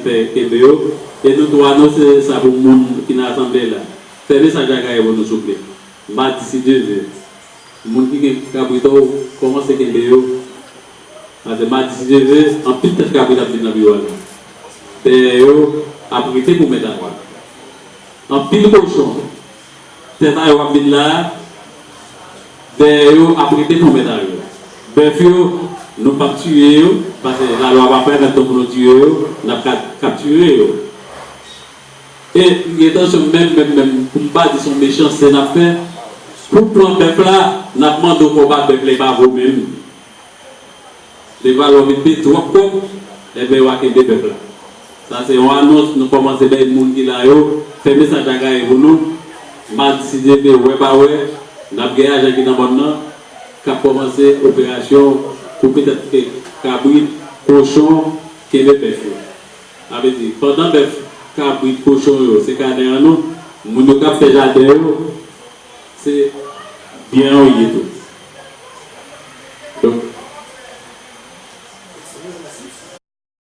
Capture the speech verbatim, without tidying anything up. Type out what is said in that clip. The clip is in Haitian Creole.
Fè kenbe yo. E nou tou anonse sa pou moun ki nan asanble la. Fè mesaj la gaye pou nou souple. Madi si Dye vle. Moun ki gen kabrit ou kòmanse kenbe yo. Paske madi si Dye vle, anpil tèt kabrit ap vin nan biwo a la. Dèyè yo ap rete pou mèt a yo. Anpil kochon. Tèt a yo ap vin la. Dèyè yo ap rete pou mèt a yo. Bèf yo, nou p ap tiye yo, paske lalwa pa pèmèt nou pou nou tiye yo, n ap ka kaptire yo. E entansyon menm, menm, menm, pou m pa di se yon mechanste n ap fè, pou pran bèf la, n ap mande w kòb a bèf la, e pa vre w menm. Depi lè w vin peye twòp kòb, enben, w a kenbe bèf la. Sa se yon anons nou kòmanse bay moun ki la yo. Fè mesaj la gaye pou nou. Madi, si Dye vle, wè pa wè, n ap gen ajan ki nan mòn nan, k ap kòmanse operasyon pou petèt ke kabrit, kochon, kenbe bèf yo. Sa vle di, pandan bèf, kabrit, kochon yo, se kanè an nou, moun yo k ap fè jaden yo, se byen yo ye tou. Donk,